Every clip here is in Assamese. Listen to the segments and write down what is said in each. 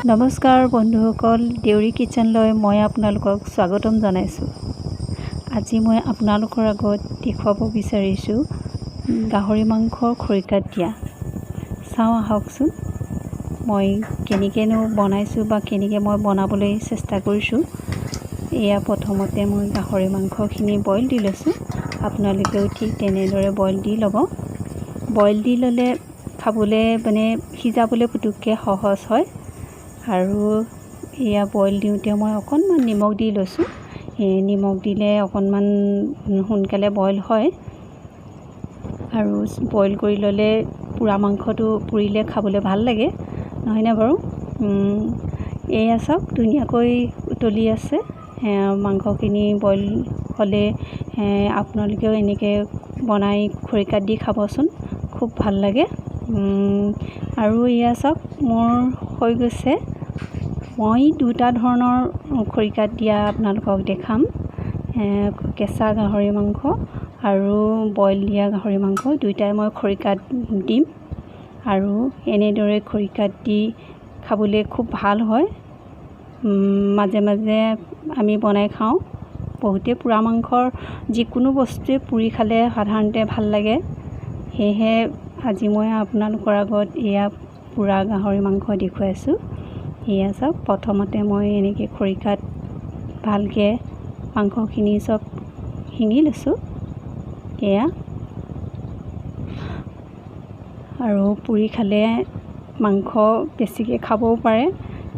নমস্কাৰ বন্ধুসকল, দেউৰী কিটচেনলৈ মই আপোনালোকক স্বাগতম জনাইছোঁ। আজি মই আপোনালোকৰ আগত দেখুৱাব বিচাৰিছোঁ গাহৰি মাংসৰ খৰিকাত দিয়া। চাওঁ আহকচোন মই কেনেকৈনো বনাইছোঁ বা কেনেকৈ মই বনাবলৈ চেষ্টা কৰিছোঁ। এয়া প্ৰথমতে মই গাহৰি মাংসখিনি বইল দি লৈছোঁ। আপোনালোকেও ঠিক তেনেদৰে বইল দি ল'ব। বইল দি ল'লে খাবলৈ মানে সিজাবলৈ পুতুককৈ সহজ হয়। আৰু এয়া বইল দিওঁতে মই অকণমান নিমখ দি লৈছোঁ। এই নিমখ দিলে অকণমান সোনকালে বইল হয়। আৰু বইল কৰি ল'লে পোৰা মাংসটো পুৰিলে খাবলৈ ভাল লাগে, নহয়নে বাৰু? এয়া চাওক, ধুনীয়াকৈ উতলি আছে মাংসখিনি বইল হ'লে। আপোনালোকেও এনেকৈ বনাই খৰিকাত দি খাবচোন, খুব ভাল লাগে। আৰু এয়া চাওক, মোৰ হৈ গৈছে। মই দুটা ধৰণৰ খৰিকাত দিয়া আপোনালোকক দেখাম, কেঁচা গাহৰি মাংস আৰু বইল দিয়া গাহৰি মাংস দুয়োটাই মই খৰিকাত দিম। আৰু এনেদৰে খৰিকাত দি খাবলৈ খুব ভাল হয়। মাজে মাজে আমি বনাই খাওঁ। বহুতে পোৰা মাংসৰ যিকোনো বস্তুৱে পুৰি খালে সাধাৰণতে ভাল লাগে। সেয়েহে আজি মই আপোনালোকৰ আগত এয়া পোৰা গাহৰি মাংস দেখুৱাইছোঁ। এয়া চাওক, প্ৰথমতে মই এনেকৈ খৰিকাত ভালকৈ মাংসখিনি চব শিঙি লৈছোঁ। এয়া আৰু পুৰি খালে মাংস বেছিকৈ খাবও পাৰে,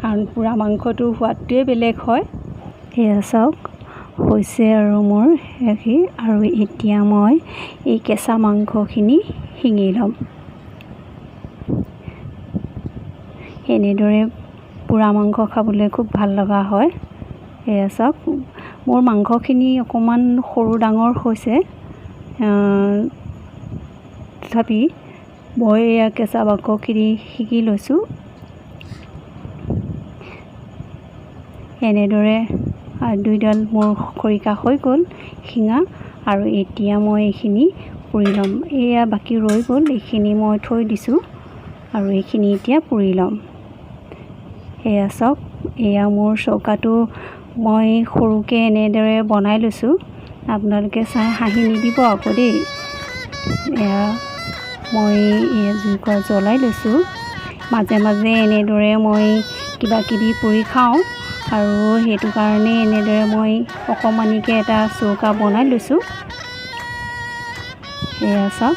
কাৰণ পোৰা মাংসটো সোৱাদটোৱে বেলেগ হয়। এয়া চাওক, হৈছে আৰু মোৰ সেই। আৰু এতিয়া মই এই কেঁচা মাংসখিনি শিঙি ল'ম। এনেদৰে পোৰা মাংস খাবলৈ খুব ভাল লগা হয়। এয়া চাওক, মোৰ মাংসখিনি অকণমান সৰু ডাঙৰ হৈছে, তথাপি মই এয়া কেঁচা মাংসখিনি শিকি লৈছোঁ। এনেদৰে দুইডাল মোৰ খৰিকা হৈ গ'ল শিঙা। আৰু এতিয়া মই এইখিনি পুৰি ল'ম। এয়া বাকী ৰৈ গ'ল, এইখিনি মই থৈ দিছোঁ আৰু এইখিনি এতিয়া পুৰি ল'ম। এয়া চাওক, এয়া মোৰ চৌকাটো মই সৰুকৈ এনেদৰে বনাই লৈছোঁ। আপোনালোকে চাই হাঁহি নিদিব আকৌ দেই। এয়া মই এয়া জুইকুৰা জ্বলাই লৈছোঁ। মাজে মাজে এনেদৰে মই কিবা কিবি পুৰি খাওঁ আৰু সেইটো কাৰণে এনেদৰে মই অকণমানিকৈ এটা চৌকা বনাই লৈছোঁ। এয়া চাওক,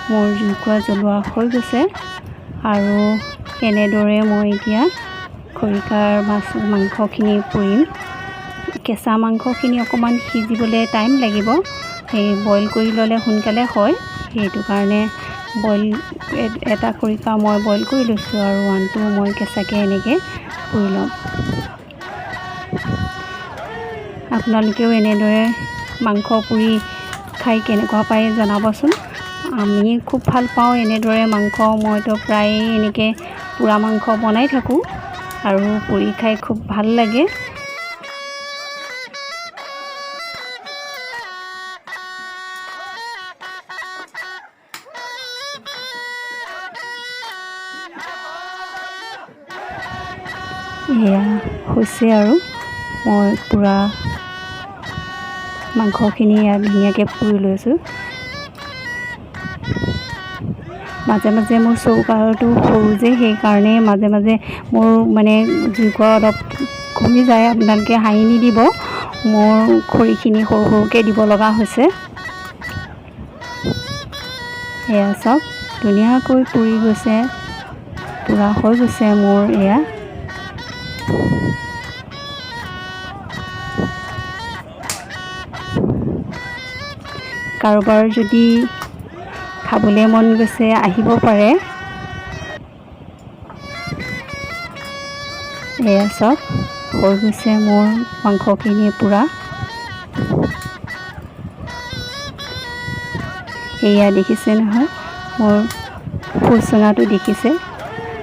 মোৰ জুইকুৰা জ্বলোৱা হৈ গৈছে। আৰু এনেদৰে মই এতিয়া খৰিকাৰ মাছ মাংসখিনি পুৰিম। কেঁচা মাংসখিনি অকণমান সিজিবলৈ টাইম লাগিব, সেই বইল কৰি ল'লে সোনকালে হয়। সেইটো কাৰণে বইল এটা খৰিকা মই বইল কৰি লৈছোঁ আৰু আনটো মই কেঁচাকৈ এনেকৈ পুৰি ল'ম। আপোনালোকেও এনেদৰে মাংস পুৰি খাই কেনেকুৱা পায় জনাবচোন। আমি খুব ভাল পাওঁ এনেদৰে মাংস। মইতো প্ৰায়ে এনেকৈ পোৰা মাংস বনাই থাকোঁ আৰু পুৰি খাই খুব ভাল লাগে। এয়া হৈছে আৰু মই পূৰা মাংসখিনি ইয়াত ধুনীয়াকৈ পুৰি লৈছোঁ। মাজে মাজে মোৰ চৌকাটো সৰু যে, সেইকাৰণে মাজে মাজে মোৰ মানে জুইকুৰা অলপ কমি যায়। আপোনালোকে হাঁহি নিদিব, মোৰ খৰিখিনি সৰু সৰুকৈ দিব লগা হৈছে। এয়া চাওক, ধুনীয়াকৈ পুৰি গৈছে, পূৰা হৈ গৈছে মোৰ। এয়া কাৰোবাৰ যদি খাবলৈ মন গৈছে আহিব পাৰে। এয়া চাওক, হৈ গৈছে মোৰ মাংসখিনি পূৰা। এয়া দেখিছে নহয় মোৰ ফুচঙাটো দেখিছে,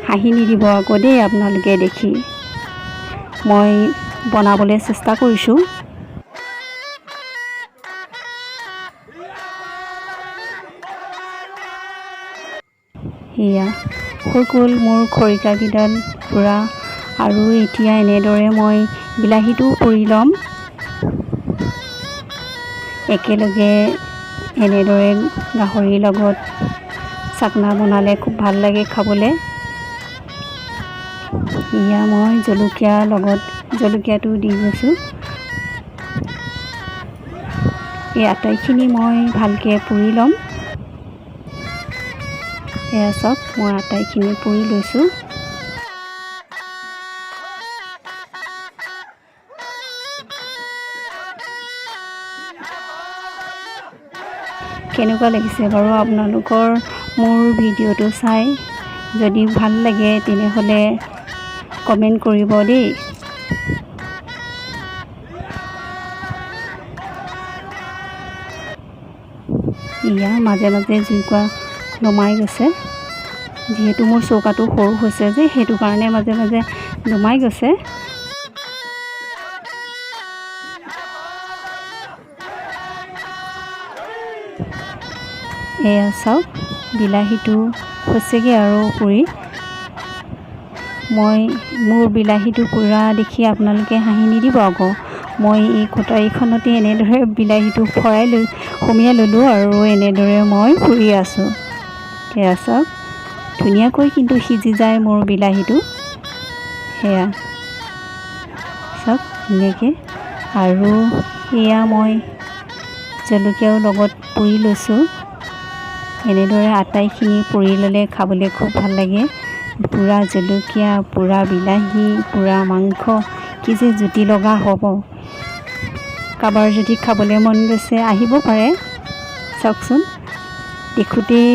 হাঁহি নিদিব আকৌ দেই আপোনালোকে দেখি। মই বনাবলৈ চেষ্টা কৰিছোঁ। এয়া হৈ গ'ল মোৰ খৰিকাকেইডাল পূৰা। আৰু এতিয়া এনেদৰে মই বিলাহীটোও পুৰি ল'ম একেলগে। এনেদৰে গাহৰিৰ লগত চাকনা বনালে খুব ভাল লাগে খাবলৈ। এয়া মই জলকীয়াৰ লগত জলকীয়াটো দি গৈছোঁ। এই আটাইখিনি মই ভালকৈ পুৰি ল'ম। এয়া চাওক, মই আটাইখিনি পুৰি লৈছোঁ। কেনেকুৱা লাগিছে বাৰু আপোনালোকৰ মোৰ ভিডিঅ'টো চাই? যদি ভাল লাগে তেনেহ'লে কমেণ্ট কৰিব দেই। এয়া মাজে মাজে জুইকুৰা নুমাই গৈছে, যিহেতু মোৰ চৌকাটো সৰু হৈছে যে, সেইটো কাৰণে মাজে মাজে নুমাই গৈছে। এয়া চাওক, বিলাহীটো হৈছেগৈ আৰু পুৰি। মই মোৰ বিলাহীটো পুৰা দেখি আপোনালোকে হাঁহি নিদিব আকৌ। মই এই কটাৰীখনতে এনেদৰে বিলাহীটো ফৰাই লৈ সুমিয়াই ল'লোঁ আৰু এনেদৰে মই পুৰি আছোঁ। সেয়া চাওক, ধুনীয়াকৈ কিন্তু সিজি যায় মোৰ বিলাহীটো। সেয়া চাওক ধুনীয়াকৈ। আৰু এয়া মই জলকীয়াও লগত পুৰি লৈছোঁ। এনেদৰে আটাইখিনি পুৰি ল'লে খাবলৈ খুব ভাল লাগে। পোৰা জলকীয়া, পোৰা বিলাহী, পোৰা মাংস, কি যে জুতি লগা হ'ব। কাৰোবাৰ যদি খাবলৈ মন গৈছে আহিব পাৰে। চাওকচোন, দেখোঁতেই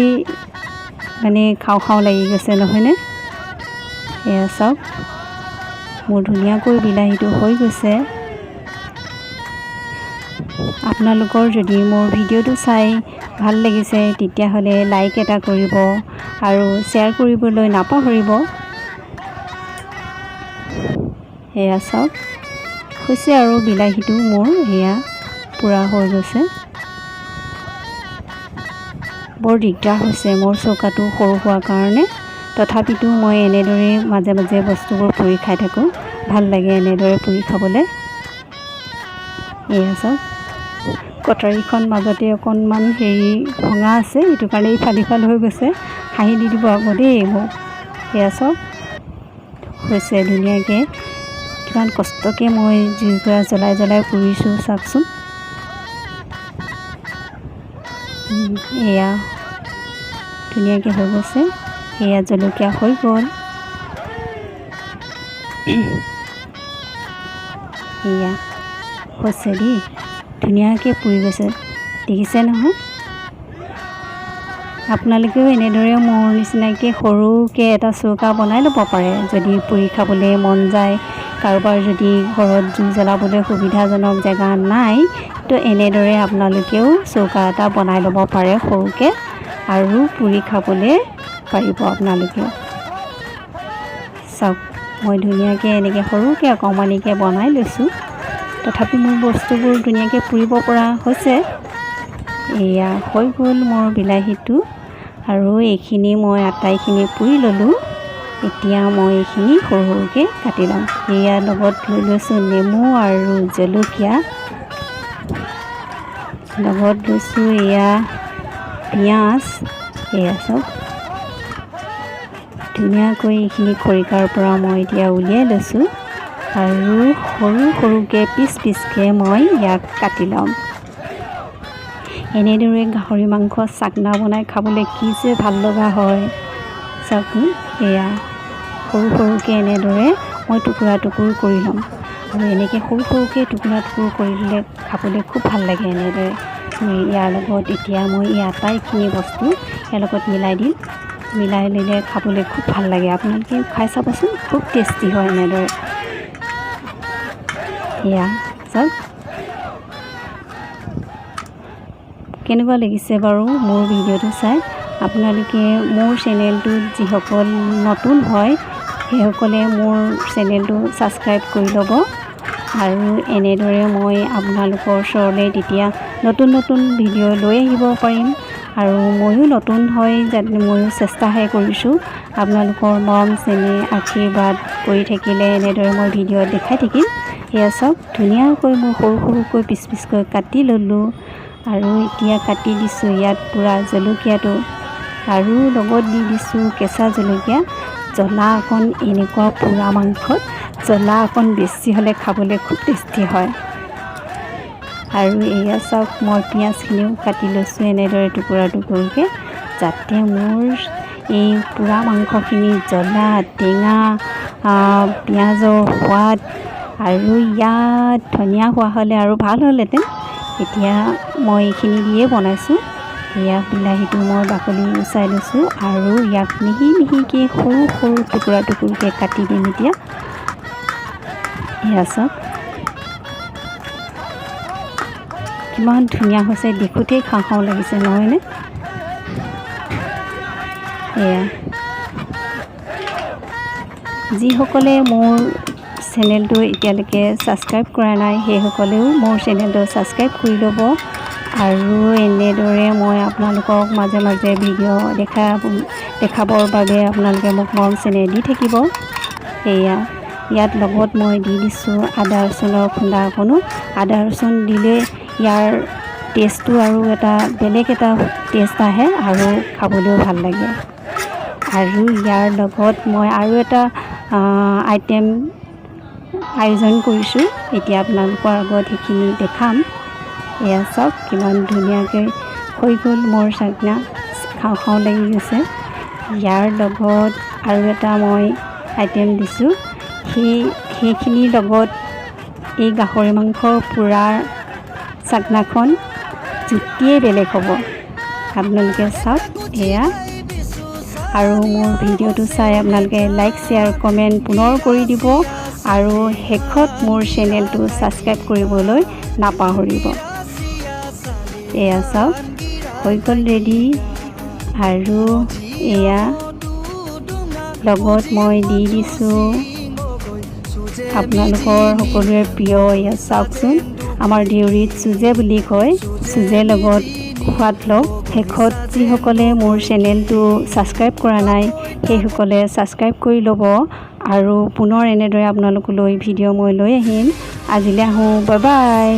মানে খাওঁ খাওঁ লাগি গৈছে নহয়নে? এয়া চাওক, মোৰ ধুনীয়াকৈ বিলাহীটো হৈ গৈছে। আপোনালোকৰ যদি মোৰ ভিডিঅ'টো চাই ভাল লাগিছে তেতিয়াহ'লে লাইক এটা কৰিব আৰু শ্বেয়াৰ কৰিবলৈ নাপাহৰিব। এয়া চাওক, হৈছে আৰু বিলাহীটো মোৰ এয়া পূৰা হৈ গৈছে। বৰ দিগদাৰ হৈছে মোৰ চৌকাটো সৰু হোৱাৰ কাৰণে, তথাপিতো মই এনেদৰেই মাজে মাজে বস্তুবোৰ পুৰি খাই থাকোঁ। ভাল লাগে এনেদৰে পুৰি খাবলৈ। এয়া চাওক, কটাৰীখন মাজতে অকণমান হেৰি ভঙা আছে, সেইটো কাৰণে ইফাল সিফাল হৈ গৈছে। হাঁহি দি দিব আকৌ দেই মোক। এয়া চাওক, হৈছে ধুনীয়াকৈ। কিমান কষ্টকৈ মই জুইকুৰা জ্বলাই জ্বলাই পুৰিছোঁ চাওকচোন। এয়া ধুনীয়াকৈ হৈ গৈছে। এয়া জলকীয়া হৈ গ'ল। এয়া হৈছে দেই, ধুনীয়াকৈ পুৰি গৈছে, দেখিছে নহয়? আপোনালোকেও এনেদৰে মোৰ নিচিনাকৈ সৰুকৈ এটা চৌকা বনাই ল'ব পাৰে যদি পুৰি খাবলৈ মন যায়। কাৰোবাৰ যদি ঘৰত জুই জ্বলাবলৈ সুবিধাজনক জেগা নাই, তো এনেদৰে আপোনালোকেও চৌকা এটা বনাই ল'ব পাৰে সৰুকৈ আৰু পুৰি খাবলৈ পাৰিব আপোনালোকেও। চাওক, মই ধুনীয়াকৈ এনেকৈ সৰুকৈ অকণমানিকৈ বনাই লৈছোঁ, তথাপি মোৰ বস্তুবোৰ ধুনীয়াকৈ পুৰিব পৰা হৈছে। এয়া হৈ গ'ল মোৰ বিলাহীটো আৰু এইখিনি মই আটাইখিনি পুৰি ল'লোঁ। এতিয়া মই এইখিনি সৰু সৰুকৈ কাটি ল'ম। এয়া লগত লৈ লৈছোঁ নেমু আৰু জলকীয়া, লগত লৈছোঁ এয়া পিঁয়াজ। এয়া চাওক, ধুনীয়াকৈ এইখিনি খৰিকাৰ পৰা মই এতিয়া উলিয়াই লৈছোঁ আৰু সৰু সৰুকৈ পিচ পিচকৈ মই ইয়াক কাটি ল'ম। এনেদৰে গাহৰি মাংস চাকনা বনাই খাবলৈ কি যে ভাল লগা হয়। চাওকচোন, এয়া সৰু সৰুকৈ এনেদৰে মই টুকুৰা টুকুৰ কৰি ল'ম আৰু এনেকৈ সৰু সৰুকৈ টুকুৰা টুকুৰ কৰি ল'লে খাবলৈ খুব ভাল লাগে এনেদৰে। ইয়াৰ লগত এতিয়া মই এই আটাইখিনি বস্তু ইয়াৰ লগত মিলাই দিম। মিলাই ল'লে খাবলৈ খুব ভাল লাগে। আপোনালোকে খাই চাবচোন, খুব টেষ্টি হয় এনেদৰে। এয়া চাওক, কেনেকুৱা লাগিছে বাৰু মোৰ ভিডিঅ'টো চাই? আপোনালোকে মোৰ চেনেলটোত যিসকল নতুন হয় সেইসকলে মোৰ চেনেলটো ছাবস্ক্ৰাইব কৰি ল'ব আৰু এনেদৰে মই আপোনালোকৰ ওচৰলৈ তেতিয়া নতুন নতুন ভিডিঅ' লৈ আহিব পাৰিম। আৰু ময়ো নতুন হয়, ময়ো চেষ্টাহে কৰিছোঁ। আপোনালোকৰ মৰম চেনেহ আশীৰ্বাদ কৰি থাকিলে এনেদৰে মই ভিডিঅ'ত দেখাই থাকিম। এয়া চাওক, ধুনীয়াকৈ মই সৰু সৰুকৈ পিচ পিচকৈ কাটি ল'লোঁ আৰু এতিয়া কাটি দিছোঁ ইয়াত পূৰা জলকীয়াটো আৰু লগত দি দিছোঁ কেঁচা জলকীয়া। জ্বলা অকণ, এনেকুৱা পোৰা মাংসত জ্বলা অকণ বেছি হ'লে খাবলৈ খুব টেষ্টি হয়। আৰু এয়া চাওক, মই পিঁয়াজখিনিও কাটি লৈছোঁ এনেদৰে টুকুৰা টুকুৰকৈ, যাতে মোৰ এই পোৰা মাংসখিনি জ্বলা টেঙা পিঁয়াজৰ সোৱাদ আৰু ইয়াত ধনিয়া হোৱা হ'লে আৰু ভাল হ'লহেঁতেন। এতিয়া মই এইখিনি দিয়ে বনাইছোঁ। এয়া বিলাহীটো মই বাকলি গুচাই লৈছোঁ আৰু ইয়াক মিহি মিহিকৈ সৰু সৰু টুকুৰা টুকুৰকৈ কাটি দিম এতিয়া। এয়া চাওক, কিমান ধুনীয়া হৈছে, দেখোঁতেই খাওঁ খাওঁ লাগিছে নহয়নে? এয়া যিসকলে মোৰ চেনেলটো এতিয়ালৈকে ছাবস্ক্ৰাইব কৰা নাই, সেইসকলেও মোৰ চেনেলটো ছাবস্ক্ৰাইব কৰি ল'ব। আৰু এনেদৰে মই আপোনালোকক মাজে মাজে ভিডিঅ' দেখাবৰ বাবে আপোনালোকে মোক মৰম চেনেহ দি থাকিব। এয়া ইয়াত লগত মই দি দিছোঁ আদা ৰচুনৰ খুন্দা অকণো। আদা ৰচুন দিলে ইয়াৰ টেষ্টটো আৰু এটা বেলেগ এটা টেষ্ট আহে আৰু খাবলৈও ভাল লাগে। আৰু ইয়াৰ লগত মই আৰু এটা আইটেম আয়োজন কৰিছোঁ, এতিয়া আপোনালোকৰ আগত সেইখিনি দেখাম। এয়া চাওক, কিমান ধুনীয়াকৈ হৈ গ'ল মোৰ চাকনা, খাওঁ খাওঁ লাগি গৈছে। ইয়াৰ লগত আৰু এটা মই আইটেম দিছোঁ, সেইখিনিৰ লগত এই গাহৰি মাংসৰ পোৰাৰ চাকনাখন জুতিয়েই বেলেগ হ'ব। আপোনালোকে চাওক এয়া। আৰু মোৰ ভিডিঅ'টো চাই আপোনালোকে লাইক, শ্বেয়াৰ, কমেণ্ট পুনৰ কৰি দিব আৰু শেষত মোৰ চেনেলটো ছাবস্ক্ৰাইব কৰিবলৈ নাপাহৰিব। এয়া চাওক, হৈ গ'ল ৰেডি। আৰু এয়া লগত মই দি দিছোঁ আপোনালোকৰ সকলোৰে প্ৰিয়, এয়া চাওকচোন, আমাৰ দেউৰীত চুজে বুলি কয়, চুজে লগত সোৱাদ লওক। শেষত যিসকলে মোৰ চেনেলটো ছাবস্ক্ৰাইব কৰা নাই, সেইসকলে ছাবস্ক্ৰাইব কৰি ল'ব আৰু পুনৰ এনেদৰে আপোনালোকলৈ ভিডিঅ' মই লৈ আহিম। আজিলৈ আহোঁ, বাই বাই।